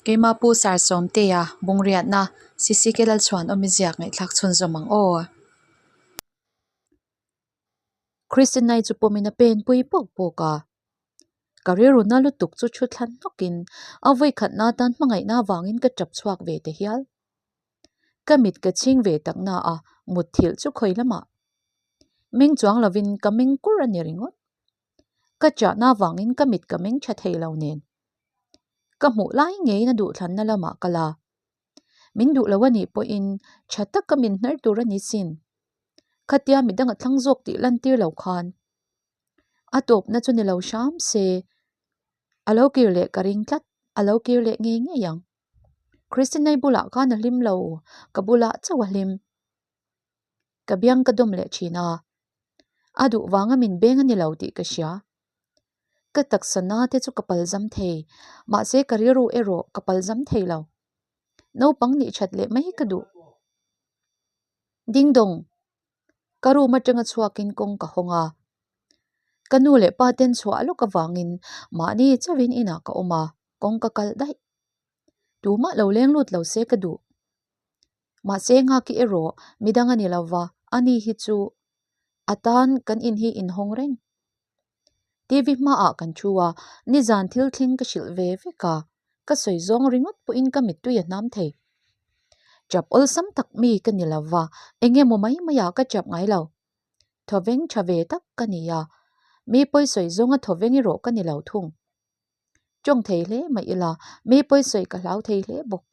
Keimah Pu Sarsawmtea Bungriatna CCK Lalchhuan awmi ziak ngaihthlak chhunzawm ang aw. Christinai chu pawmin a pen pui pawk pawk a. Ka rilruna lutuk chu thu thlan hnawkin a vawikhatna atan hmangaihna avangin ka tap chhuak ve ta hial. Ka mit ka chhing ve tak na a, mutthilh chu khawi lamah meng chuang lovin ka meng kur a ni ringawt. Ka chahna avangin ka mit ka meng tha thei lo nen. Ka hmuh lai ngeiin a duhthlanna lamah ka la. Min duh lo a nih pawhin tha taka min hnar tur a ni sin. Khatia midang a thlang zawk tih lantir lo khan a tawpna chu ni lo hram se a lo kir leh ka ring tlat, a lo kir leh ngei ngei ang. Christinai bulah khan a hlim lo, ka bulah chauh a hlim. Ka biang ka dawm leh thin a, a duh vanga min beng a ni lo tih ka hria. Ka taksa na te chu ka palzam thei, mahse ka rilru erawh ka palzam thei lo. Naupang nih that leh mai ka duh. Ding dawng, ka room atanga chhuakin kawng ka hawng a. Ka nu leh pa ten chhuah lawk avangin mahni chauhin inah ka awm a, kawng ka kalh daih. Tumah lo leng lut lo se ka duh. Mahse nghaki erawh midang a ni lo va, ani hi chu a tan kan in hi inhawng reng. TV hmaah kan thu a, nizan thil thleng ka hrilh ve vek a, ka sawi zawng ringawt pawhin ka mittui a hnam thei. Chap awlsam tak mi ka ni lo va, eng emaw mai maiah ka chap ngai lo. Thawveng tha ve tak ka ni a, mi pawi sawi zawnga thawveng erawh ka ni lo thung. Tawng thei hle mai ila, mi pawi sawi ka hlau thei hle bawk.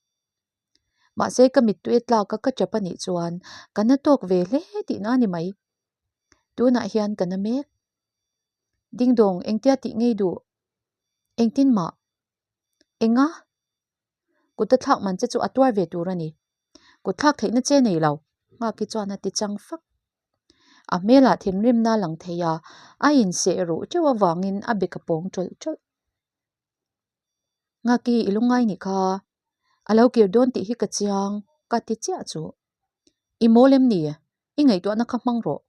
Mahse ka mittui a tlak a ka chap a nih chuan ka na tawk ve hle tihna a ni mai. Tunah hian ka na mek. Dingdawng engtia tih ngei duh? Engtin mah? Enga? Kut a thlak man che chu a tuar ve tur a ni. Kut thlak theihna che nei lo, Nghaki chuan a ti chang fak. A hmelah thinrimna a lang thei a, a inseh ruh teuh avangin a bek a pawng tawlh tawlh. Nghaki i lungngai nih kha, a lo kir dawn tih hi ka chiang, ka ti chiah chu. I mawl em ni? I ngaihtuahna kha hmang rawh.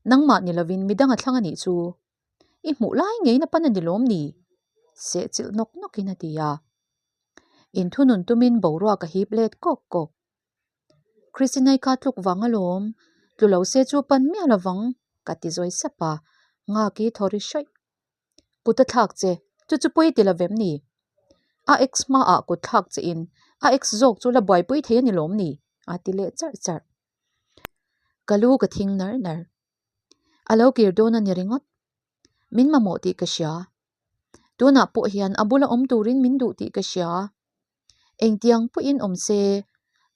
Nangmah ni lovin midang a thlang a nih chu. I hmuh lai ngeiin a pan a ni lawm ni? Sehchilh nawk nawkin a ti a. Inthunun tumin boruak a hip let kawk kawk. Christinai kha tluk vang alawm, tlu lo se chu pan miah lovang, ka ti zawi sap a, Nghaki thaw ri hraih. Kut a thlak che, chu chu pawi ti lovem ni? A ex hmaah kut thlak che in a ex zawk chu la buaipui thei a ni lawm ni? a ti leh charh charh. Ka lu ka thing nar nar. A lo kir dawn a ni ringawt. Min mamawh tih ka hria. Tunah pawh hian a bula awm turin min duh tih ka hria. Engtiang pawhin awm se,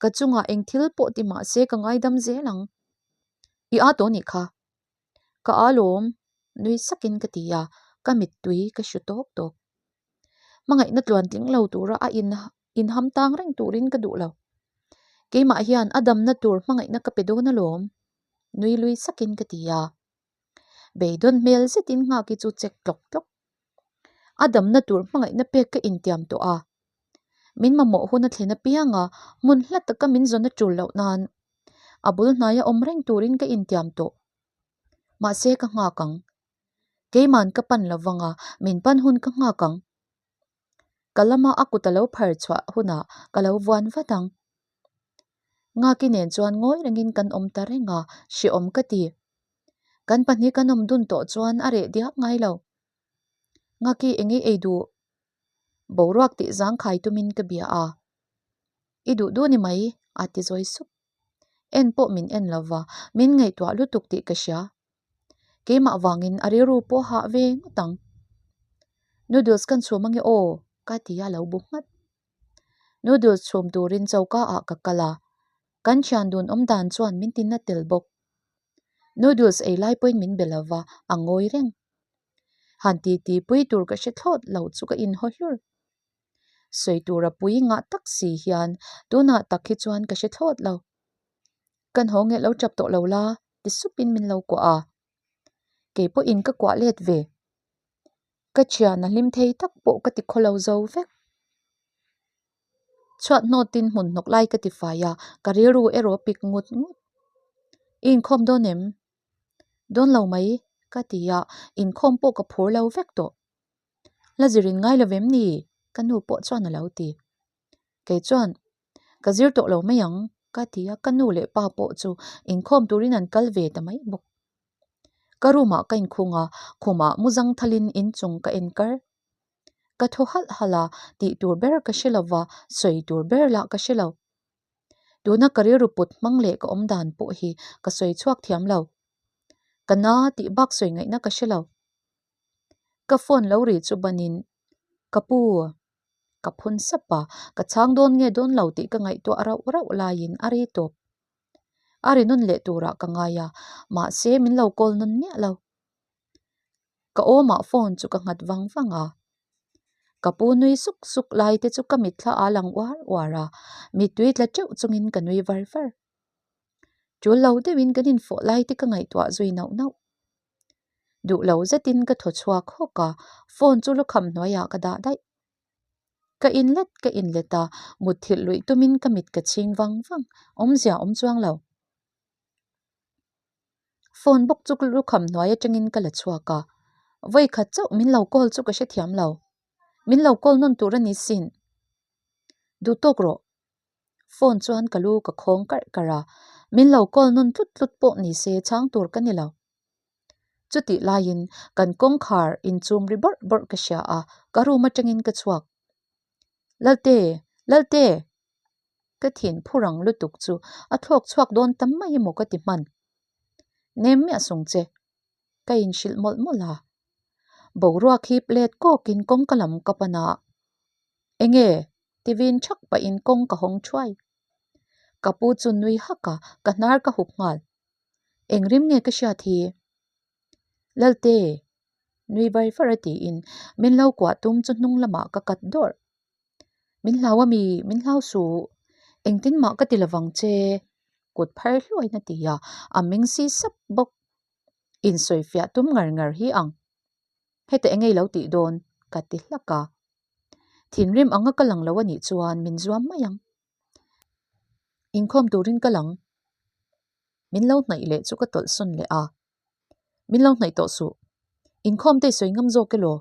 ka chungah eng thil pawh ti mah se ka ngaidam zel ang. I aa tawh nih kha. Ka aa lawm, nui sakin ka ti a, ka mittui ka hru tawk tawk. Hmangaihna tluan tling lo tura a in inham tang reng turin ka duh lo. Keimah hian a damna tur hmangaihna ka pe dawn alawm, nui lui sakin ka ti a. Beidawn hmel zetin nghaki chu check tlawk tlawk. A damna tur hmangaihna pek ka intiam tawh a. Min mamawh hun a thlen apiang a, hmun hla taka min zawn a tul loh nan a bul hnaia awm reng turin ka intiam tawh. Mahse ka nghak ang. Keiman ka pan lo vang a, min pan hun ka nghak ang. Ka lama a kut a lo phar chhuah hunah ka lo vuan vat ang. Nghaki nen chuan ngawi rengin kan awm ta reng a, hrehawm ka ti. Kan pahnih kan awm dun tawh chuan a reh diak ngai lo. Nghaki eng ei ei duh? Boruak tih zangkhai tumin ka bia a. I duh duh ni mai, a ti zawi sup. En pawh min en lo va, min ngaihtuah lutuk tih ka hria. Keimah vangin a rilru pawh hah ve ngawt ang. Noodles kan chhum ange aw, ka ti a lo bu nghat. Noodles chhum turin choka ah ka kal a, kan thian dun awm dan chuan min ti na tel bawk. Noodles ei lai pawhin min be lo va, a ngawi reng. Han ti ti pui tur ka hre thlawt lo chu ka inhaw hlur. Sawi tura pui ngah tak si hian tunah tak hi chuan ka hre thlawt lo. Kan haw nge lo tap tawh lo la ti supin min lo kuah a. Kei pawhin ka kuah let ve. Ka thian a hlim thei tak pawh ka ti khaw lo zo vek. Chhuat hnawtin hmun hnawk lai ka ti fai a, ka rilru erawh a pik ngut ngut. I inkhawm dawn em? Dawn lo mai ka ti a, inkhawm pawh ka phur lo vek tawh. La zirin ngai lo vem ni? Ka nu pawh chuan a lo ti. Kei chuan, Ka zir tawh lo mai ang, ka ti a, ka nu leh pa pawh chu inkhawm turin an kal ve ta mai bawk. Ka room ah ka inkhung a, khumah muzang thalin inchung ka en kar. Ka thaw halh halh a, tih tur ber ka hre lo va, sawi tur ber lah ka hre lo. Tuna ka rilru put hmang leh ka awm dan pawh hi ka sawi chhuak thiam lo. Ka na tih bak sawi ngaihna ka hre lo. Ka phone lo ri chu banin, Ka pu, ka phun sap a, ka chhang dawn nge dawn lo tih ka ngaihtuah rauh rauh laiin a ri tawp. A ri nawn leh turah ka ngai a, mahse min lo call nawn miah lo. Ka awmah phone chu ka nghat vang vang a. Ka pu nui suk suk lai te chu ka mitthla a lang uar uar a, mittui tla teuh chungin ka nui var var. Tul lo deuhin kan infawh lai te ka ngaihtuah zui nauh nauh. Duh lo zetin ka thaw chhuak hawk a, phone chu lukham hnuaiah ka dah daih. Ka inlet ka inlet a, mutthilh luih tumin ka mit ka chhing vang vang, awmzia awm chuang lo. Phone bawk chu lukham hnuai atangin ka la chhuak a, vawi khat chauh min lo call chu ka hrethiam lo. Min lo call nawn tur a ni sin. Duh tawk rawh. Phone chuan ka lu ka khawng karh karh a, min lo call nawn tlut tlut pawh ni se chhang tur ka ni lo. Chutih laiin kan kawngkhar inchum ri bawrh bawrh ka hria a, ka room atangin ka chhuak. Lalte! Lalte! Ka thin phur ang lutuk chu a thlawk chhuak dawn tam mai emaw ka ti hman. Nem miah sung che. Ka inhrilh mawlh mawlh a. Boruak hi plate kawkin kawngka lam ka pan a. Enge? Ti vin thak pahin kawng ka hawng thuai. Ka pu chu nui hak a, ka hnar ka hup nghal. Eng rim nge ka hriat hi? Lalte! Nui var var a tiin min lo kuah tum chu hnung lamah ka kat dawrh. Min hlau a mi, min hlau suh. Engtin mah ka ti lovang che. Kut phar hluain a ti a, a meng si sap bawk. Insawifiah tum ngar ngar hi ang. Heta eng ei lo tih dawn? Ka ti hlak a. Thinrim anga ka lang lo a nih chuan min zuam mai ang. Inkhawm turin ka lang. Min lo hnaih leh chu ka tawlh sawn leh a. Min lo hnaih tawh suh. Inkhawm te i sawi ngam zawk elaw?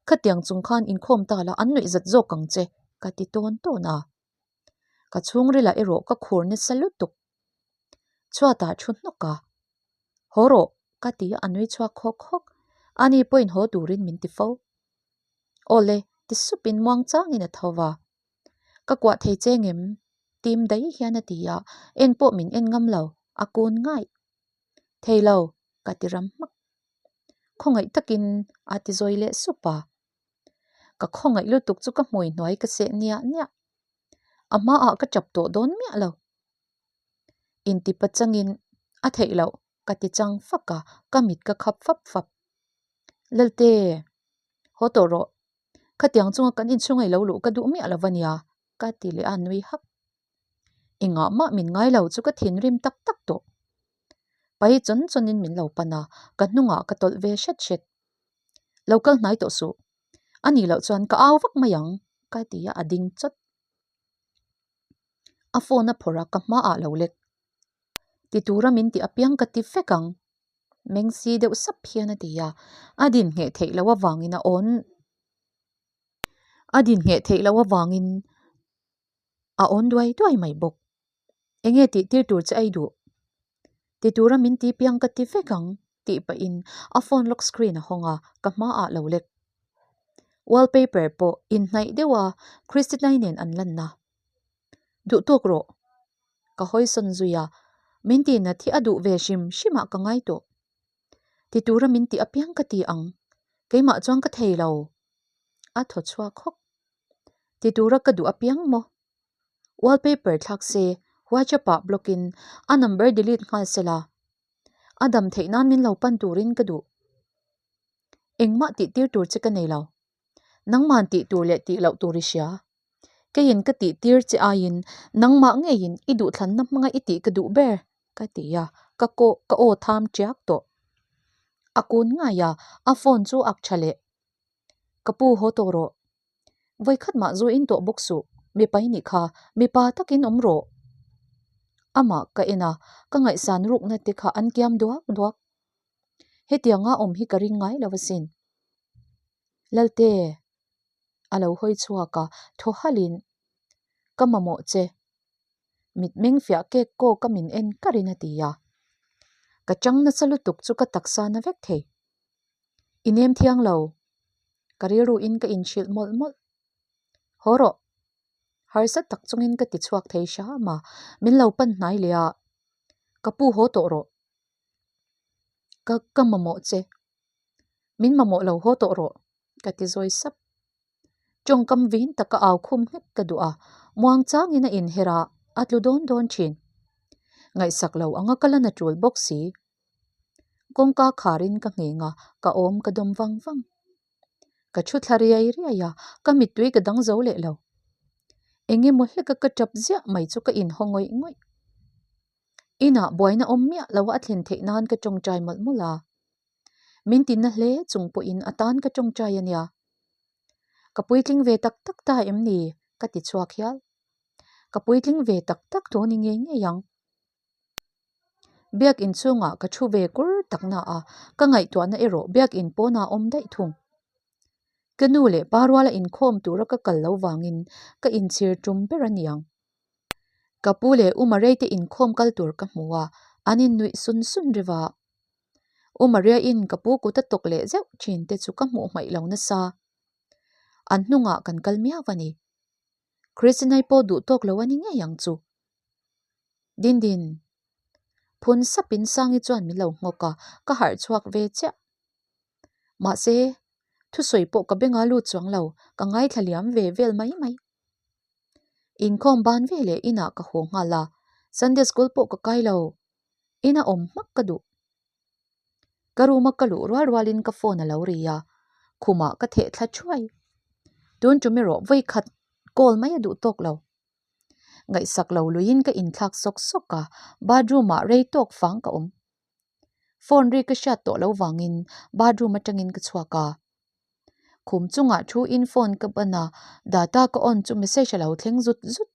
Khatiang chung khan inkhawm ta la an nuih zat zawk ang che, ka ti tawn tawn a. Ka chhungrilah erawh ka khur nasa lutuk. Chhuatah thu hnawk a. Haw rawh, ka ti a, a nui chhuak hawk hawk. Ani pawhin haw turin min ti fo. Aw le, ti supin muang changin a tho va. Ka kuah thei che ngem? Tim daih hian a ti a, en pawh min en ngam lo, a kun ngaih. Thei lo, ka ti ram hmak. Khawngaih takin a ti zawi leh sup a. Ka khawngaih lutuk chu ka hmui hnuai ka seh niah niah. A hmaah ka tap tawh dawn miah lo. Intipa changin a theih loh ka ti chang fak a, ka mit ka khap fap fap. Lalte, haw tawh rawh. Khatiang chunga kan inchhung ei lo luh ka duh miah lo va nia, ka ti leh a nui hak. Engah mah min ngai lo chu ka thinrim tak tak tawh. Pai chawn chawnin min lo pan a, ka hnungah ka tawlh ve hret hret. Lo kal hnai tawh suh. A nih loh chuan ka au vak mai ang, ka ti a, a ding chawt. A phone a phawrh a, ka hmaah lo lek. Ti tura min tih apiang ka ti vek ang. Meng si deuh sap hian a ti a, a din ngheh theih loh avangin a awn a din ngheh theih loh avangin a awn duai duai mai bawk. Enge tih tir tur che ei duh? Ti tura min ti piang ka ti vek ang tih pahin a phone lock screen a hawng a, ka hmaah lo lek. Wallpaper pawh inhnaih deuh a Christinai nen an lanna. Duh tawk rawh. Ka hawi sawn zui a, min tih nat hi a duh ve hrim hrim ah ka ngai tawh. Ti tura min tih apiang ka ti ang, keimah chuan ka thei lo. A thaw chhuak hawk. Ti tura ka duh apiang maw? Wallpaper thlak se, WhatsApp ah block in a number delete nghal se la. A dam theih nan min lo pan turin ka duh. Engmah tih tir tur che ka nei lo. Nangman tih tur leh tih loh tur i hria. Keiin ka tih tir che aiin nangmah ngeiin i duhthlanna hmanga i tih ka duh ber, ka ti a, ka kawh ka aw tham tiak tawh. A kun ngai a, a phone chu ak tha leh. Ka pu haw tawh rawh. Vawikhat mah zu in tawh bawk suh, mipa i nih kha, mipa takin awm rawh. Amah ka en a, ka ngaihsan rukna te kha an kiam duak duak. Hetianga awm hi ka ring ngai lo asin. Lalte! A lo hawi chhuak a, thaw halhin. Ka mamawh che. Mitmeng fiah kek kawk a min en karin a ti a. Ka chang nasa lutuk chu ka taksa na vek thei. I nem thiang lo. Ka rilruin ka inhrilh mawlh mawlh. Haw rawh. Harsa tak chungin ka ti chhuak thei hram a, min lo pan hnai leh a. Ka pu haw tawh rawh. Ka ka mamawh che. Min mamawh lo haw tawh rawh, ka ti zawi sap. Tawngkam vin taka au khum nghek ka duh a, muang changin a inher a, a tlu dawn dawn thin. Ngaihsak lo anga ka la na tul bawk si. Kawngka kharin ka ngheng a, ka awm ka dawm vang vang. Ka thu thla riai riai a, ka mittui ka dang zo leh lo. Eng emaw hleka ka tap ziah mai chu ka inhaw ngawih ngawih. Inah buaina awm miah lo a thlen theih nan ka tawngtai mawlh mawlh a. Min tinna hle chung pawhin a tan ka tawngtai a nia. Ka puitling ve tak tak ta em ni? ka ti chhuak hial. Ka puitling ve tak tak tawh ni ngei ngei ang. Biakin chhungah ka thu ve kur tak na a, ka ngaihtuahna erawh biakin pawnah awm daih thung. Ka nu leh pa ruala inkhawm tura ka kal lo vangin ka inchhir tum ber a niang. Ka pu leh U Marei te inkhawm kal tur ka hmu a, an innuih sun sun riv a. U Maria-in ka pu kut a tawk leh zeuh thin te chu ka hmuh hmaih lo nasa. An hnungah kan kal miau a ni. Christinai pawh duh tawk lo a ni ngei ang chu. Dindin. Phun sapin Sangi chuan min lo nghawk a, ka harh chhuak ve chiah. Mahse, thusawi pawh ka benga lut chuang lo, ka ngaithla liam ve vel mai mai. Inkhawm ban ve leh inah ka haw nghal a, Sunday school pawh ka kai lo. Ina awm hmak ka duh. Ka room a ka luh rual rualin ka phone a lo ri a, khumah ka theh thla thuai. Tun tum erawh vawi khat call mai a duh tawk lo. Ngaihsak lo luiin ka inthlak sawk sawk a, bathroom ah rei tawk fang ka awm. Phone ri ka hriat tawh lo vangin bathroom atangin ka chhuak a. Khum chungah thu in phone ka ban a, data ka on chu message a lo thleng zut zut.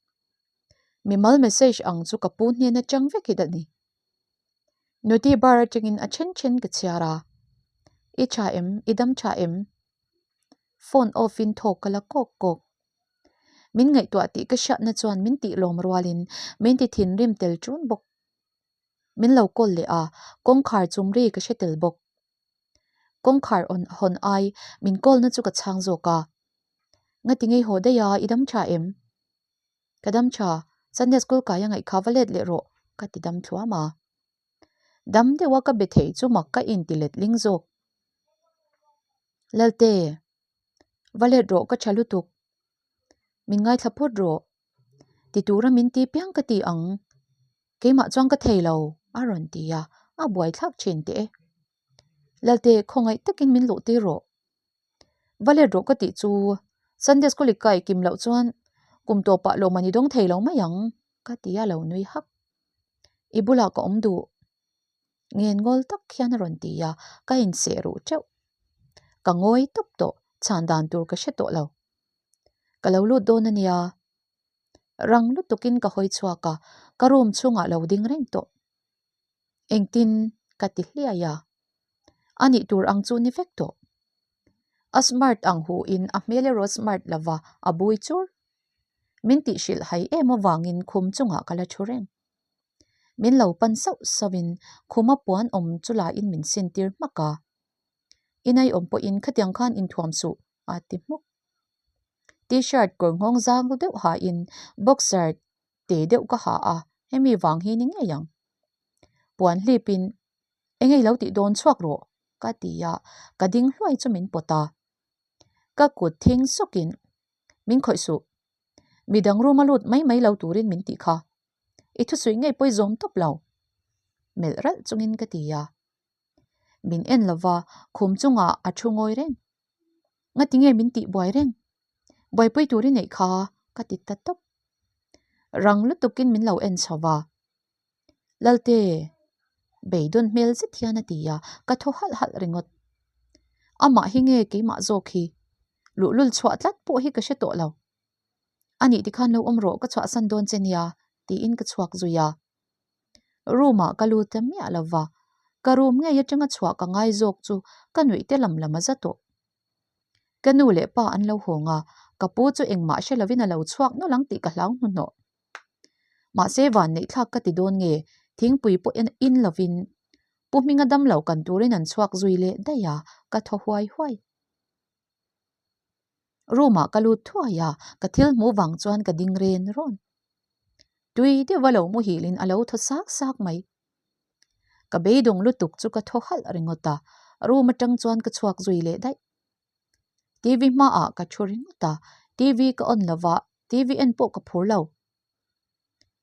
Mimal message ang chu ka pu hnen atang vek hi a ni. Noti bar atangin a then then ka chhiar a, I tha em? I dam tha em? Phone off in thawk ka la kawk kawk. Min ngaihtuah tih ka hriatna chuan min tih lawm rualin min ti thinrim tel tun bawk. Min lo call leh a, kawngkhar chum ri ka hre tel bawk. Kawngkhar awn hawn ai min call na chu ka chhang zawk a. Ngati ngei haw daih a, i dam tha em? Ka dam tha, Sunday school kai a ngaih kha va let leh rawh ka ti dam thluam a. Dam deuh a ka be thei chu mak ka inti let ling zawk. Lalte, va let rawh ka tha lutuk. Min ngaithla phawt rawh. Ti tura min ti piang ka ti ang. Keimah chuan ka thei lo, a rawn ti a, a buaithlak thin teh e. Lalte, khawngaih takin min luh tir rawh. Va let rawh ka tih chu Sunday school i kai kim loh chuan kum tawpah lawmman i dawng thei lo mai ang, ka ti a lo nui hak. I bulah ka awm duh. Ngen ngawl tak hian a rawn ti a, ka inseh ruh teuh. Ka ngawi tawp tawh, chhan dan tur ka hre tawh lo. Ka lo lut dawn a nia. Rang lutukin ka hawi chhuak a, ka room chhungah lo ding reng tawh. Engtin ka ti hliai a, a nih tur ang chu ni vek tawh. A smart ang hu in a hmel erawh smart lova a bui chur. Min tih hrilh hai em avangin khum chungah ka la thu reng. Min lo pan sauh sauh in khuma puan awm chu la in min sin tir hmak a. Inai awm pawhin khatiang khan inthuam suh a ti hmuk. T-shirt kawr nghawng zang deuh ha in boxer te deuh ka ha a, hemi vang hi ni ngei ang. Puan hlip in eng ei lo tih dawn chhuak rawh ka ti a, ka ding hluai chu min pawt a. Ka kut thing sawk in min khawih suh, midang room a lut mai mai lo turin min tih kha, i thusawi ngei pawi zawm tawp lo melh ralh chungin ka ti a. Min en lova khum chungah a thu ngawi reng. Ngati nge min tih buai reng? Buaipui tur i neih kha ka ti ta tawp. Rang lutukin min lo en chho va. Lalte, beidawn hmel zet hian a ti a, ka thaw halh halh ringawt. Amah hi nge keimah zawk hi? Luhlul chhuah tlat pawh hi ka hre tawh lo. Anih tikhan lo awm rawh ka chhuahsan dawn che nia tiin ka chhuak zui a. Room ah ka lut ta miah lo va, ka room ngei atanga chhuah ka ngai zawk chu ka nuih te lam lam a za tawh. Ka nu leh pa an lo hawng a, Ka pu chu engmah hre lovin a lo chhuak nawlh ang tih ka hlau hnuhnawh. Mahse vanneihthlak ka ti dawn nge, thingpui pawh in lovin Pu Hminga damlo kan turin an chhuak zui leh daih a, ka thaw huai huai. Room ah ka lut thuai a, ka thil hmuh vang chuan ka ding ren rawn. Tui deuh a lo muhilin a lo thaw sak sak mai. Ka beidawng lutuk chu ka thaw halh ringawt a, room atang chuan ka chhuak zui leh daih. TV hmaah ka thu ringawt a, TV ka on lova, TV en pawh ka phur lo.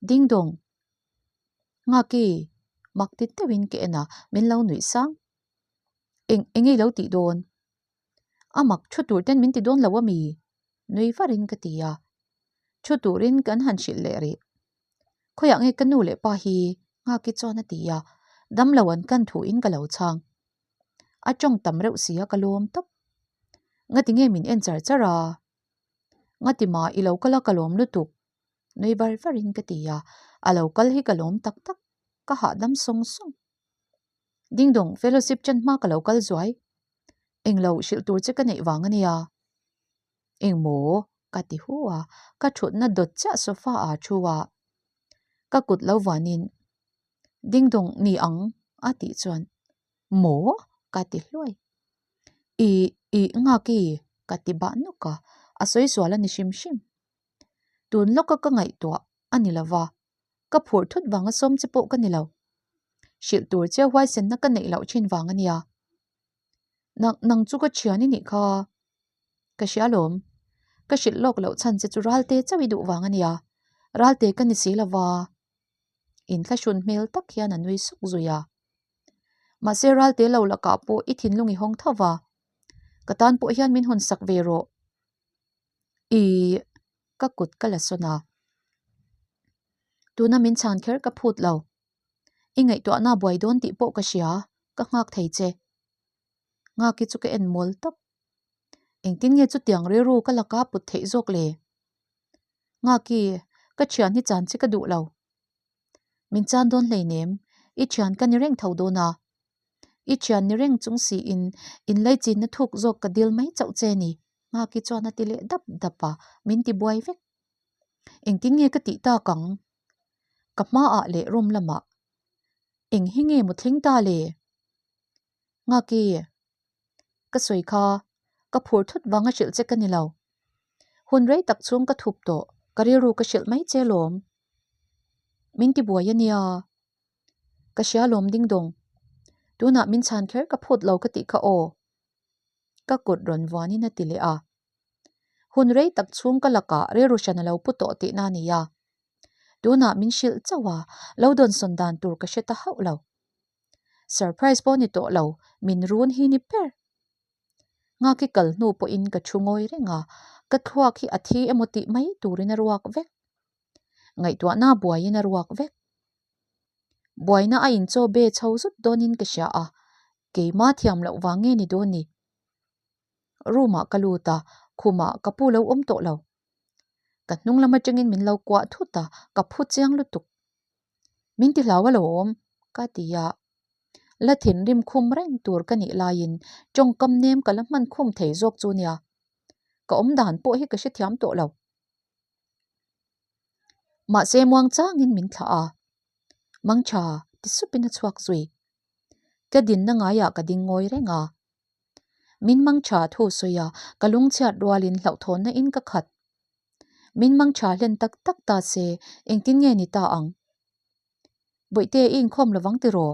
Ding dawng. Nghaki, mak ti deuhin ka en a, min lo nuih sang. Eng enge i lo tih dawn? A mak thu tur ten min ti dawn lo a mi? Nui varin ka ti a. Thu turin kan han hrilh leh rih. Khawiah nge ka nu leh pa hi? Nghaki chuan a ti a, damlo an kan thuin ka lo chhang. A tawng tam reuh si a ka lawm tawp. Ngati nge min en char char a? Ngati ma i lo kal a ka lawm lutuk. Nui var varin ka ti a, a lo kal hi ka lawm tak tak. Ka hahdam sawng sawng. Dingdawng fellowship chan hma ka lo kal zuai. Englo hrilh tur che ka neih vang a nia. Engmaw? Ka ti hu a, ka thutna dawt chiah sofa ah thu a. Ka kut lo vanin Dingdawng ni ang a tih chuan Maw? Ka ti hluai. I, i nghak i? Ka ti bah nawk a, a sawi sual a ni hrim hrim. Tun lawka ka ngaihtuah a ni lova, ka phur thut vanga sawm che pawh ka ni lo. Hrilh tur che huaisenna ka neih loh thin vang a nia. Nang, nang chu ka thian i nih kha. Ka hria lawm. Ka hrilh lawk loh chhan che chu Ralte chauh i duh vang a nia. Ralte ka ni si lova. Inthlahrun hmel tak hian a nui suk zui a. Mahse Ralte lo lakah pawh i thinlung i hawng tho va. Ka tan pawh hian min hawn sak ve rawh. I ka kut ka la sawn a. Tuna min chhan kher ka phut lo. I ngaihtuahna buai dawn tih pawh ka hria, ka nghak thei che. Nghaki chu ka en mawl tawp. Engtin nge chutiang rilru ka laka put theih zawk le? Nghaki, ka thian hi chan che ka duh lo. Min chan dawn hleinem, i thian ka ni reng tho dawn a. I thian ni reng chung siin inlaichinna thuk zawk ka dil mai chauh che ni, Nghaki chuan a ti leh dap dap a, min ti buai vek. Engtin nge ka tih tak ang? Ka hmaah leh room lamah eng hi nge maw thleng ta le? Nghaki, ka sawi kha, ka phur thut vang a hrilh che ka ni lo. Hun rei tak chhung ka thup tawh, ka rilru ka hrilh mai che lawm. Min ti buai a nia. Ka hria lawm ding dawng. Tunah min chhan kher ka phut lo ka tih kha aw. Ka kut rawn vuanin a ti leh a. Hun rei tak chhung ka lakah rilru hran a lo pu tawh tihna a ni a. Tunah min hrilh chauh a, lo dawnsawn dan tur ka hre ta hauh lo. Surprise pawh ni tawh lo, min run hi ni ber. Nghaki kal hnu pawhin ka thu ngawi reng a, ka thluak hi a thi emaw tih mai turin a ruak vek. Ngaihtuahna buaiin a ruak vek. Buaina a inchaw be chho zut dawnin ka hria a, keima thiam loh vang nge ni dawn ni? Room ah ka lut a, khumah ka pu lo awm tawh lo. Ka hnung lam atangin min lo kuah thut a, ka phu chiang lutuk. Min ti hlau alawm, ka ti a. La thinrim khum reng tur ka nih laiin tawngkam nem ka la hman khum thei zawk chu nia. Ka awm dan pawh hi ka hrethiam tawh lo. Mahse muang changin min thlah a, Mangtha ti supin a chhuak zui. Ka dinna ngaiah ka ding ngawi reng a. Min mangtha thu sawi a, ka lungchhiat rualin hlauhthawnna in ka khat. Min mangtha hlen tak tak ta se engtin nge ni ta ang? Bawihte i inkhawm lovang tiraw?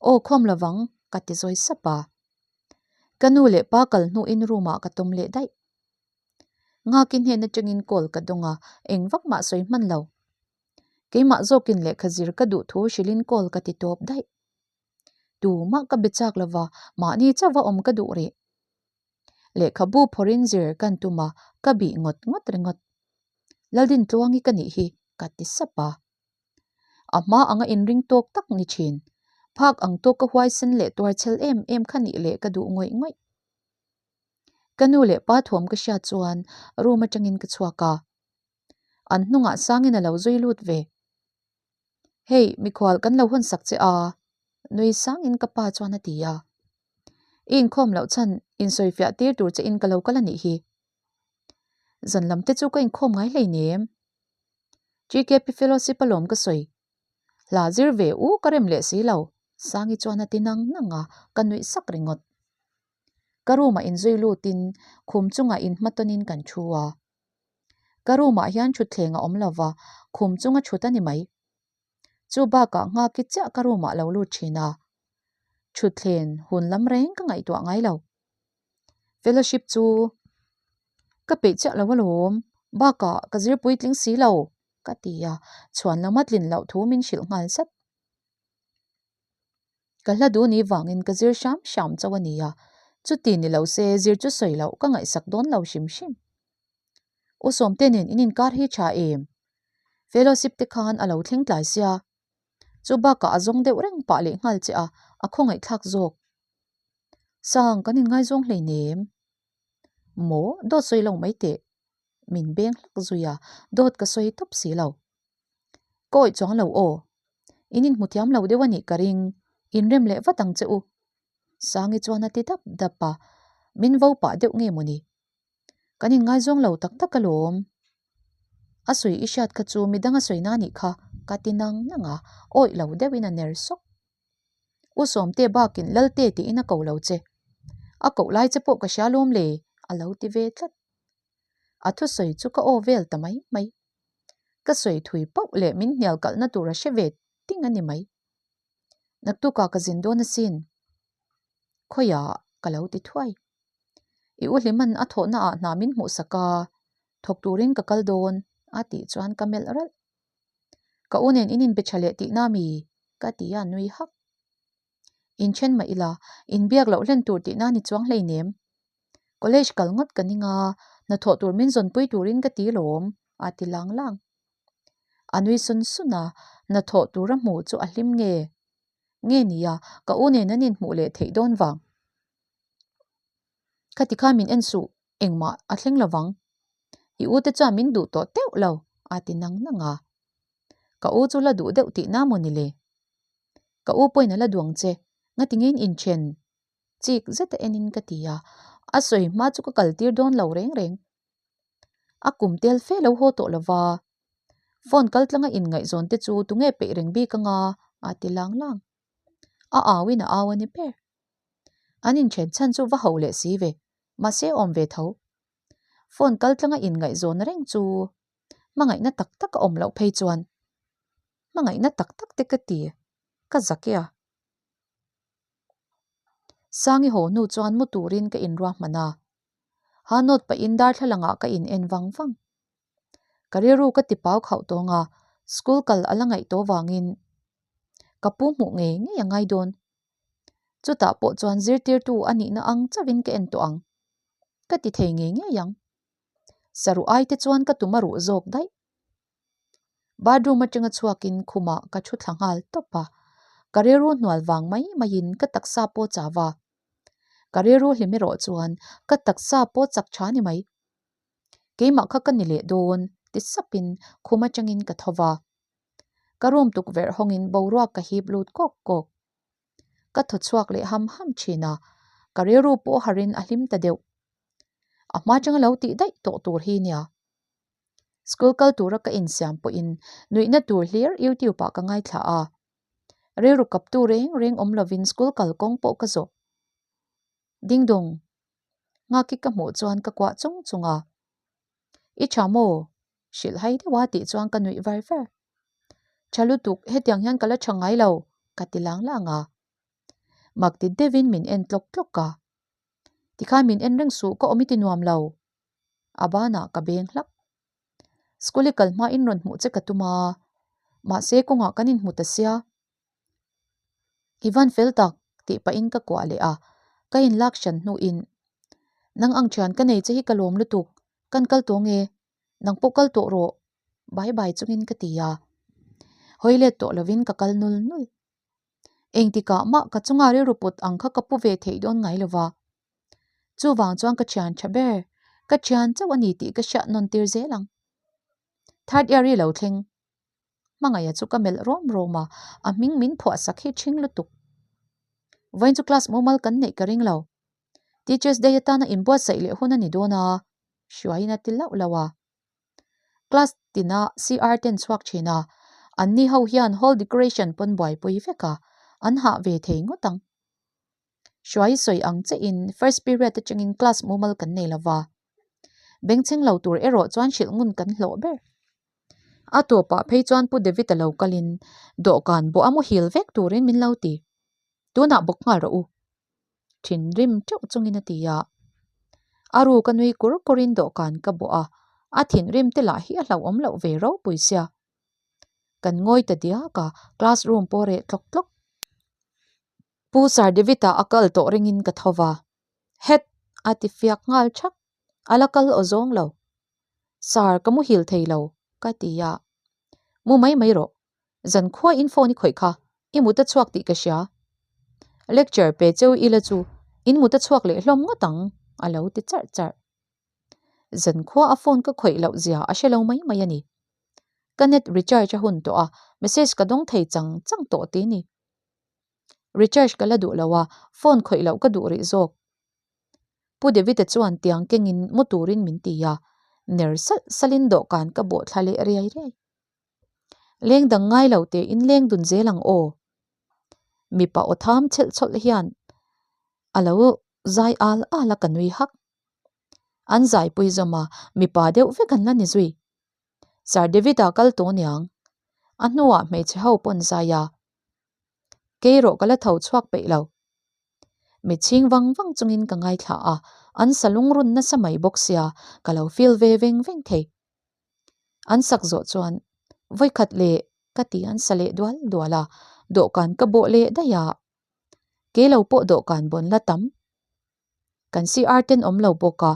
Aw khawm lovang ka ti zawi sap a. Ka nu leh pa kal hnuin room ah ka tawm leh daih. Nghaki hnen atangin call ka dawng a, eng vak mah sawi hman lo. Keimah zawkin lehkha zir ka duh thu hrilhin call ka ti tawp daih. Tumah ka be chak lova, mahni chauha awm ka duh rih. Lehkhabu phawrhin zir kan tum a, ka bih ngawt ngawt ringawt. Laldintluangi ka nih hi, ka ti sap a. A hma anga inring tawk tak ni thin. Phak ang tawk ka huaisen leh tuarchhel em em kha nih leh ka duh ngawih ngawih. Ka nu leh pa thuam ka hriat chuan room atangin ka chhuak a. An hnungah sangin a lo zui lut ve. Hei, mikhual kan lo hawn sak che a, nui sangin ka pa chuan a ti a. I inkhawm loh chhan insawifiah tir tur che in ka lo kal a nih hi. Zan lam te chu ka inkhawm ngai hleinem. GKP Fellowship alawm ka sawi. Hla zir ve u ka rem leh si lo, Sangi chuan a ti nang nang a, ka nuih sak ringawt. Ka room ah inzui lutin khum chungah inhmatawnin kan thu a. Ka room ah hian thutthleng a awm lo va, khum chunga thut a ni mai. Chu bakah nghaki chiah ka room ah lo lut thin a. Thutthleng hun lam reng ka ngaihtuah ngai lo. Fellowship chu ka peih chiah lo alawm, bakah ka zir puitling si lo ka ti a, chhuan lama tlin loh thu min hrilh nghal zat. Ka hla duh ni vangin ka zir hram hram chauh a ni a, chuti ni lo se zir chu sawi loh ka ngaihsak dawn lo hrim hrim. U Sawmte nen in inkar hi tha em? Fellowship te khan a lo thleng tlai sia, chu bakah a zawng deuh reng pah leh nghal che a, a khawngaihthlak zawk. Sang, kan inngaizawng hleinem. Maw, dawt sawi lo mai teh. Min beng hlak zui a, dawt ka sawi tawp si lo. Ka awih chuang lo aw. In inhmu thiam lo deuh a nih ka ring, inrem leh vat ang che u. Sangi chuan a ti dap dap a, min vo pah deuh nge mawni? Kan inngaizawng lo tak tak alawm. A sawi i hriat kha chu midang a sawi na nih kha ka ti nang nang a, awih lo deuhin a ner sawk. U Sawmte bakin Lalte tiin a ko lo che. A koh lai che pawh ka hria lawm le, a lo ti ve tlat. A thusawi chu ka aw vel ta mai mai. Ka sawi thui pauh leh min hnial kalhna tur a hre ve ting a ni mai. Naktukah ka zin dawn asin. Khawiah ka lo ti thuai. I u Hliman a thawhna ah hna min hmuh sak a, thawk turin ka kal dawn a tih chuan ka melh ralh. Ka u nen in inbe tha leh tihna mi? ka ti a nui hak. Inthen mah ila, inbiak loh hlen tur tihna ni chuang hleinem. College kal ngawt ka ning a, hnathawh tur min zawnpui turin ka ti lawm, a ti lang lang. A nui sun sun a, hnathawh tur a hmuh chu a hlim nge nge nia, ka u nen an inhmuh leh theih dawn vang. Khati khan min en suh, engmah a thleng lo vang. I u te chuan min duh tawh teuh lo, a ti nang nang a. Ka u chu la duh deuh tihna maw ni le? Ka u pawhin a la duang che, ngati ngein inthen? Chik zeta enin ka ti a, a sawi hma chu ka kal tir dawn lo reng reng. A kum tel fe lo haw tawh lo va, phone kal tlanga inngaihzawn te chu tunge peih reng bik anga? a ti lang lang. A auin a au a ni ber. An inthen chhan chu va ho leh si ve, mahse awm ve tho. Phone kal tlanga inngaihzawn reng chu hmangaihna tak tak a awm loh phei chuan hmangaihna tak tak te ka ti, ka zak e a. Sangi haw hnu chuan mu turin ka inruahman a, ha nawt pahin darthlalang ah ka in en vang vang. Ka rilru ka ti pau khauh tawng a, school kal a la ngaih tawh vangin ka pu hmuh ngei ngei a ngai dawn. Chutah pawh chuan zirtirtu a nihna ang chauhin ka en tawh ang. Ka ti thei ngei ngei ang. Saruh ai te chuan ka tum a ruh zawk daih. Bathroom atanga chhuakin khumah ka thu thla nghal tawp a, ka rilru hnual vang mai maiin ka taksa pawh chau va. Ka rilru hlim erawh chuan ka taksa pawh chak tha ni mai. Keimah kha ka ni leh dawn ti sapin khum atangin ka tho va. Ka room tukverh hawngin boruak ka hip lut kawk kawk. Ka thaw chhuak leh ham ham thin a, ka rilru pawh harin a hlim ta deuh. A hma atanga lo tih daih tawh tur hi nia. School kal tura ka insiam pawhin nuihna tur hlir YouTube ah ka ngaithla a. Rilru kaptu reng reng awm lovin school kal kawng pawh ka zawh. Ding dawng. Nghaki ka hmuh chuan ka kuah chung chung a. I tha maw? Hrilh hai deuh a tih chuan ka nuih var var. Tha lutuk, hetiang hian ka la tha ngai lo, ka ti lang lang a. Mak ti deuhin min en tlawk tlawk a. Tikhan min en reng suh ka awm i ti nuam lo. A banah ka beng hlak. School i kal hma in rawn hmuh che ka tum a, mahse kawngah kan inhmu ta sia. I van fel tak tih pahin ka kuah leh a, ka inlak hran hnuin Nang ang thian ka nei che hi ka lawm lutuk, kan kal tawh nge? Nang pawh kal tawh rawh bai bai chungin ka ti a. Hawi let tawh lovin ka kal nul nul. Engtikah mah ka chunga rilru put ang kha ka pu ve theih dawn ngai lova. Chuvang chuan ka thian tha ber, ka thian chauh a ni tih ka hriat nawn tir zel ang. Third year i lo thleng. Hmangaih a chu ka melh rawm rawm a, a hming min phuah sak hi ṭhing lutuk. Vawiin chu class mumal kan neih ka ring lo. Teachers day atana inbuatsaih leh hun a ni dawn a. Hruaiin a ti lauh lauh a. Class tina CR ten chhuak thin a, anni ho hian hall decoration pawn buaipui vek a, an hah ve thei ngawt ang. Hruai sawi ang che in first period atangin class mumal kan nei lova. Bengchheng lo tur erawh chuan hrilh ngun kan hlawh ber. A tawpah phei chuan Pu David a lo kalin dawhkan bawh a muhil vek turin min lo ti. Tunah bawk nghal rawh u. Thinrim teuh chungin a ti a. A ru ka nui kur kurin dawhkan ka bawh a, a thinrim te lah hi a hlauhawm loh ve ropui sia. Kan ngawi ta diak a, classroom pawh reh tlawk tlawk. Pu Sir David-a a kal tawh ringin ka tho va. Het! a ti fiak nghal thak. A la kal aw zawng lo. Sir, ka muhil thei lo, ka ti a. Mu mai mai rawh. Zan khuaiin phone i khawih kha, i mut a chhuak tih ka hria. Lecture pe cheu ila chu in mut a chhuak leh hlawm ngawt ang, a lo ti charh charh. Zan khua a phone ka khawih loh zia a hre lo mai mai a ni. Ka net recharge a hun tawh a, message ka dawng thei chang chang tawh ti ni. Recharge ka la duh lo a, phone khawih loh ka duh rih zawk. Pu David-a chuan tiang kengin mu turin min ti a, ner salh salhin dawhkan ka bawh thla leh riai riai. Leng dang ngai lo teh in leng dun zel ang aw. Mipa aw tham chhelh chhawlh hian a lo zai al al a ka nui hak. An zaipui zawm a, mipa deuh vek an la ni zui. Sir David-a kal tawh niang. A hnuah hmeichhe ho pawn zai a. Kei rawh ka la tho chhuak peih lo. Mi chhing vang vang chungin ka ngaithla a, an sa lungrun nasa mai bawk sia ka lo feel ve veng veng thei. An sak zawh chuan vawikhat leh ka ti an sa leh dual dual a, dawhkan ka bawh leh daih a. Kei lo pawh dawhkan bawn la tam. Kan CR ten awm lo bawk a,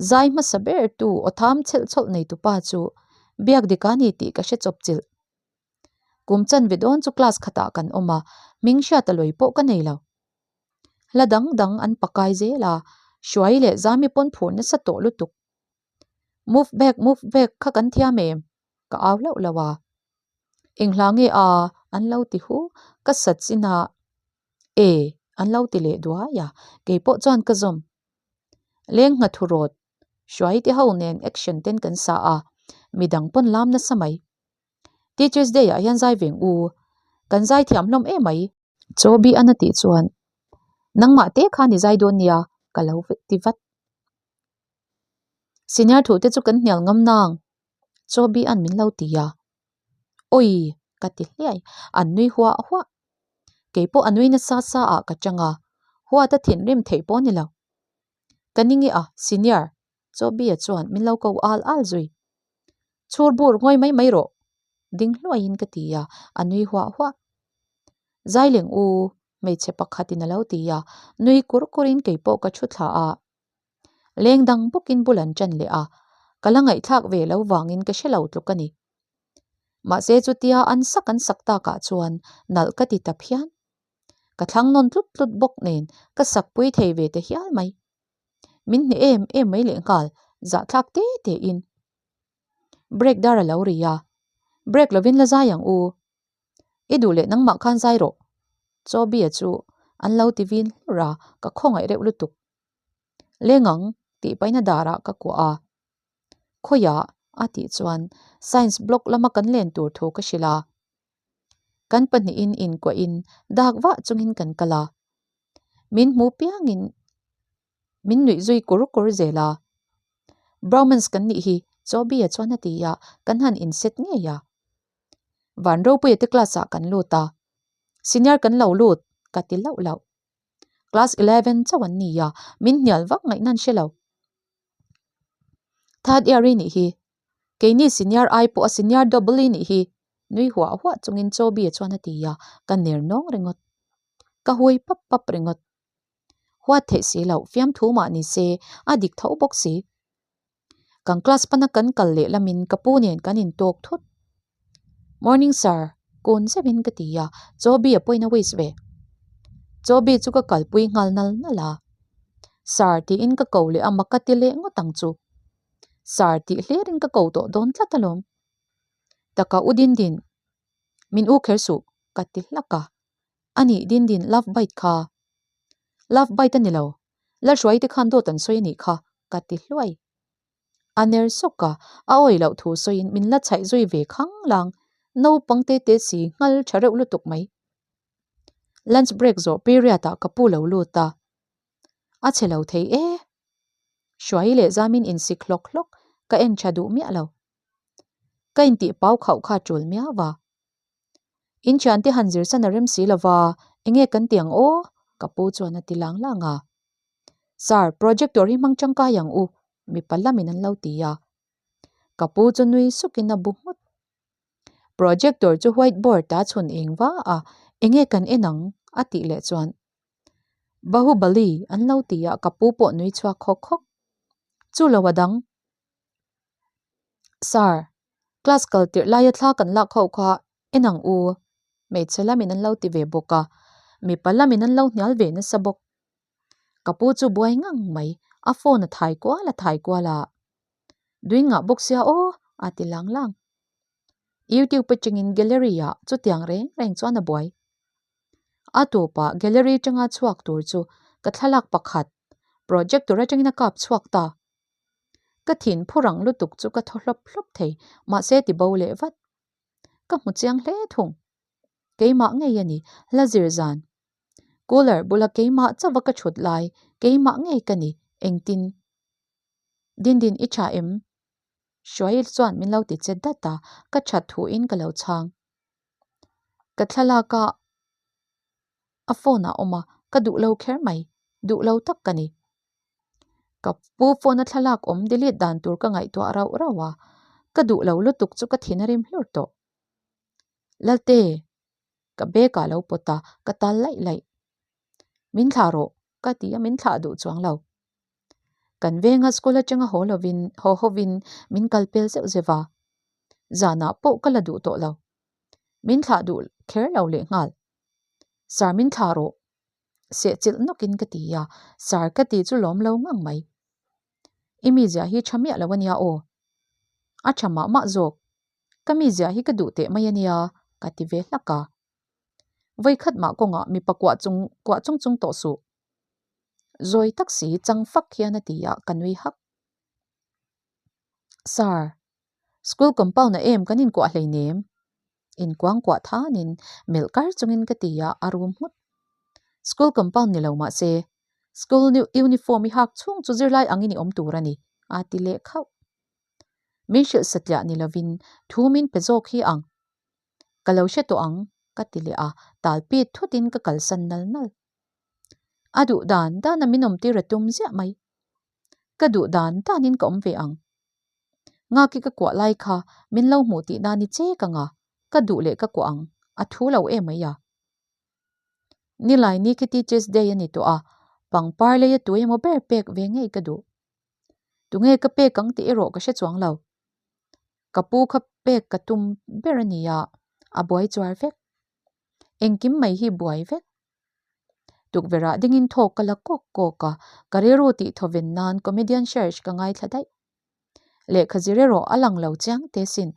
zai hmasa ber tu aw tham chhelh chhawlh nei tupa chu biak dik a ni tih ka hre chawp chilh. Kum chanve dawn chu class khatah kan awm a, hming hriat a lawi pawh ka nei lo. Hla dang dang an pakai zel a, Hruai leh Zami pawn phur nasa tawh lutuk. Move back, move back kha kan thiam em? Ka au hlauh lo a. Eng hla nge a? An lo ti hu. Ka sat chin a. E, an lo ti leh duai a. Kei pawh chuan ka zawm. Leng ngha thu rawt. Hruai te ho nen action ten kan sa a. Midang pawn lam nasa mai. Teachers Day ah hian zai veng u. Kan zai thiam hlawm em mai. Chaw bi an a tih chuan nangmah te khan i zai dawn nia ka lo ti vat. Senior thu te chu kan hnial ngam nang chaw bi an min lo ti a. Awi ka ti hliai an nui huah huah. Kei pawh a nui nasa sa ah ka chang a, huat a thinrim theih pawh a ni lo. Ka ni nge a senior chaw bi a chuan min lo ko al al zui. Chhur bur ngawi mai mai rawh ding hluaiin ka ti a, a nui huah huah. Zaileng u hmeichhe pakhatin a lo ti a, nui kur kurin kei pawh ka thu thla a. Leng dang bawkin bul an ṭan leh a, ka la ngaihthlak ve lo vangin ka hre lo tluk a ni. Mahse chutia an sak an sak takah chuan nalh ka ti ta phian. Ka thlang nawn tlut tlut bawk nen ka sak pui thei ve ta hial mai. Min hneh em em mai lehnghal zahthlak te tein. Break dar a lo ri a, break lovin la zai ang u. I duh leh nangmah khan zai rawh. Chaw bia chu an lo ti vin hlur a, ka khawngaih reuh lutuk. Leng ang tih paihna darah ka kuah a. Khawiah a tih chuan science block lama kan len tur thu ka hrilh a. Kan pahnihin inkuahin dak vah chungin kan kal a. Min hmu piangin min nuih zui kur kur zel a. Bromance kan nih hi Chawbia chuan a ti a, kan han inset ngei a. Van Ropuia te class ah kan lut a. Senior kan lo lut ka ti lauh lauh. Class 11 chauh an ni a, min hnial vak ngaihna an hre lo. Third year i nih hi. Keini senior ai pawh a senior double i nih hi. Nui huah huah chungin Chawbia chuan a ti a, ka ner nawng ringawt. Ka hui pap pap ringawt. Huat theih si loh, fiamthu mah ni se, a dik tho bawk si. Kan class pana kan kal leh lamin ka pu nen kan intawk thut. Morning sir, kun zeuhin ka ti a, Chawbi a pawhin a wish ve. Chawbi chu ka kalpui nghal nal nal a. Sir tiin ka ko leh a, mak ka ti leh ngawt ang chu. Sir tih hlirin ka ko tawh dawn tlat alawm. Taka u Dindin, min u kher suh, ka ti hlak a. A nih Dindin love bite kha. Love bite a ni lo. Lalhruaite khan dawt an sawi a nih kha ka ti hluai. A ner sawk a, a awih loh thu sawiin min la chhaih zui ve khang lang. Naupang te te si nghal tha reuh lutuk mai. Lunch break zawh period ah ka pu lo lut a. A chhe lo thei e. Hruai leh zamin insik hlawk hlawk ka en tha duh miah lo. Ka intih pau khauh kha tul miau va. In thiante han zir san a rem si lova, enge kan ti ang aw? Ka pu chuan a ti lang lang a. Sir, projector hi hmang tangkai ang u, mipa lamin an lo ti a. Ka pu chu nui sukin a bu nghut. Projector chu white board a chhun eng va a, enge kan en ang? a tih leh chuan Bahubali an lo ti a, ka pu pawh nui chhuak khawk khawk. Chu lo a dang. Sir, class kal tirh laia thla kan lak ho kha en ang u, hmeichhe lamin an lo ti ve bawk a, mipa lamin an lo hnial ve nasa bawk. Ka pu chu buai ngang mai, a phone a thai kual a thai kual a. Dui ngah bawk sia aw, a ti lang lang. YouTube atangin gallery ah chutiang reng reng chuan a buai. A tawpah gallery atanga chhuak tur chu ka thlalak pakhat projector atangin a kap chhuak ta. Ka thin phu rang lutuk chu ka thaw hlawp hlawp thei, mahse ti bo leh vat. Ka hmu chiang hle thung. Keimah ngei a ni, hla zir zan. Cooler bula keimah chauha ka thut lai, keimah ngei ka ni, engtin? Dindin i tha em? Hruai chuan min lo ti che dat a, ka that thuin ka lo chhang. Ka thlalak a a phone ah awm a, ka duh lo kher mai, duh lo tak ka ni. Ka pu phone a thlalak awm delete dan tur ka ngaihtuah rauh rauh a, ka duh lo lutuk chu ka thin a rim hlur tawh. Lalte, ka bag ah lo pawt a, ka tal laih laih. Min thlah rawh, ka ti a min thlah duh chuang lo. Kan venga school atanga haw lovin haw hovin min kal pel zeuh zeuh a, zanah pawh ka la duh tawh lo. Min thlah duh kher lo leh nghal. Sir min thlah rawh, seh chilh nawkin ka ti a, sir ka ti chu lawm lo ngang mai. I mizia hi tha miah lo ania aw. A tha mah mah zawk. Ka mizia hi ka duh teh mai ania, ka ti ve hlak a. Vawikhat mah kawngah mipa kuah chung kuah chung chung tawh suh. Zawi tak si chang fak hian a ti a, ka nui hak. Sir, school compound ah em kan inkuah hleinem? Inkuangkuah thanin melh kar chungin ka ti a, a rum nghut. School compound ni lo mah se, school uniform i hak chhung chu zirlai angin i awm tur a ni, a ti leh khauh. Min hrilh satliah ni lovin thu min pe zawk hi ang. Ka lo hre tawh ang, ka ti leh a, tal pit thutin ka kalsan nal nal. A duh dan dana min awmtir a tum ziah mai. Ka duh dan danin ka awm ve ang. Ngaki ka kuah lai kha min lo hmuh tih nan i chek ang a, ka duh leh ka kuah ang, a thu lo em mai a. Nilai ni khi Teachers Day a ni tawh a, pangpar leia tu emaw ber pek ve ngei ka duh. Tunge ka pek ang tih erawh ka hre chuang lo. Ka pu kha pek ka tum ber a ni a, a buai chuar vek. Engkim mai hi buai vek. Tukverh ah dingin thawk ka la kawk kawk a, ka rilru tih thawven nan comedian search ka ngaithla daih. Lehkha zir erawh a lang lo chiang te sin.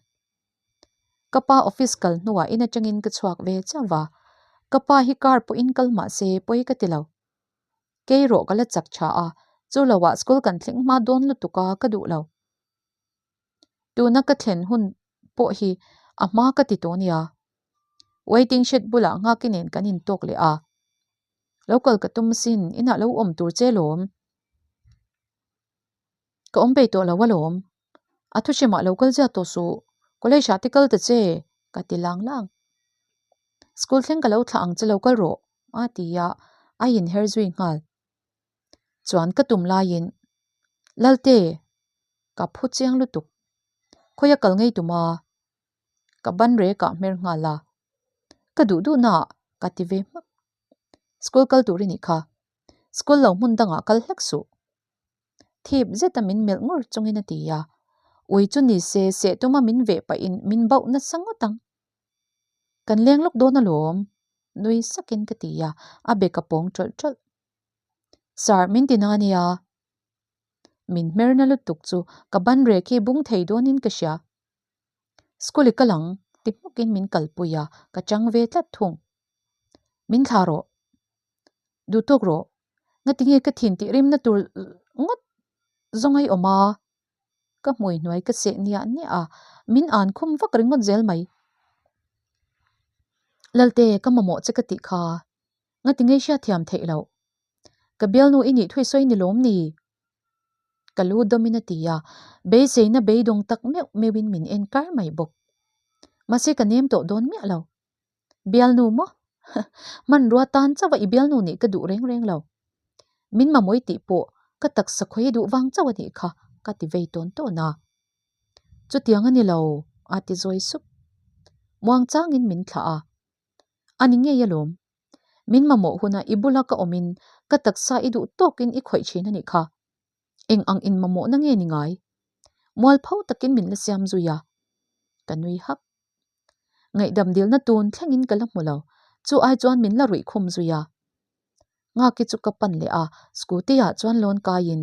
Ka pa office kal hnuah in atangin ka chhuak ve chauh va, ka pa hi car pawhin kal mah se pawi ka ti lo. Kei rawh ka la chak tha a, chu loah school kan thleng hma dawn lutuk a ka duh lo. Tuna ka thlen hun pawh hi a hma ka ti tawh nia. Waiting shed bulah nghaki nen kan intawk leh a. Lo kal ka tum asin, inah lo awm tur che lawm. Ka awm peih tawh lo alawm. A thu hrimah lo kal zia tawh suh. College ah te kal ta che, ka ti lang lang. School thleng ka lo thlah ang che lo kal rawh, a ti a, a inher zui nghal. Chuan ka tum laiin, Lalte, ka phu chiang lutuk. Khawia kal ngei tum a? Ka ban rek ah hmer nghal a. Ka duh duh naah ka ti ve hmak. School kal tur i nih kha. School lo hmun dangah kal hlek suh. Thip zeta min melh ngur chungin a ti a. Ui chu ni se seh tuma min veh pahin min bauh nasa ngawt ang. Kan leng lawk dawn alawm, nui sakin ka ti a, a bek a pawng tawlh tawlh. Sir, min ti na ania. Min hmer na lutuk chu ka ban rek hi bung thei dawnin ka hria. School i kal ang, ti hmukin min kalpui a, ka chang ve tlat thung. Min thlah rawh. Duh tawk rawh. Ngatinge ka thin tih rimna tur ngawt zawng a i awm a? Ka hmui hnuai ka seh niah niah a, min an khum vak ringawt zel mai. Lalte, ka mamawh che ka tih kha. Ngati ngei hriat thiam theih loh. Ka bialnu i nih thui sawi ni lawm ni? Ka lu dawmin a ti a, beiseina beidawng tak meuh meuhin min en kar mai bawk. Mahse ka nem tawh dawn miah lo. Bialnu maw? Hmanrua tan chauh a i bialnu nih ka duh reng reng lo. Min mamawi tih pawh ka taksa khawi duh vang chauh a nih kha ka ti vei tawn tawn a. Chutiang a ni lo, a ti zawi sup. Muangchangin min thlah a. A ni ngei alawm. Min mamawh huna i bula ka awmin ka taksa i duh tawkin i khawih thin a nih kha. Eng ang in mamawhna nge ni ngai? Mualpho takin min la siam zui a. Ka nui hak. Ngaihdam dilna tun thlengin ka la hmu lo. Chu ai chuan min la ruih khum zui a. Ngaki chu ka pan leh a, scooty ah chuan lawn kaiin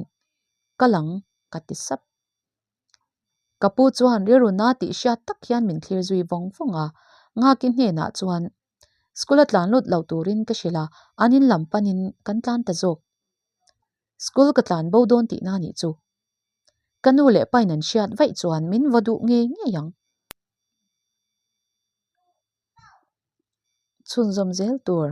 ka lang ka ti sap. Ka pu chuan rilru na tih hriat tak hian min thlir zui vawng vawng a, Ngaki hnenah chuan school a tlan lut lo turin ka hrilh a, an in lam panin kan tlan ta zawk. School ka tlan bo dawn tihna nih chu. Ka nu leh pain an hriat vaih chuan min vaw duh ngei ngei ang. Chhunzawm zel tur.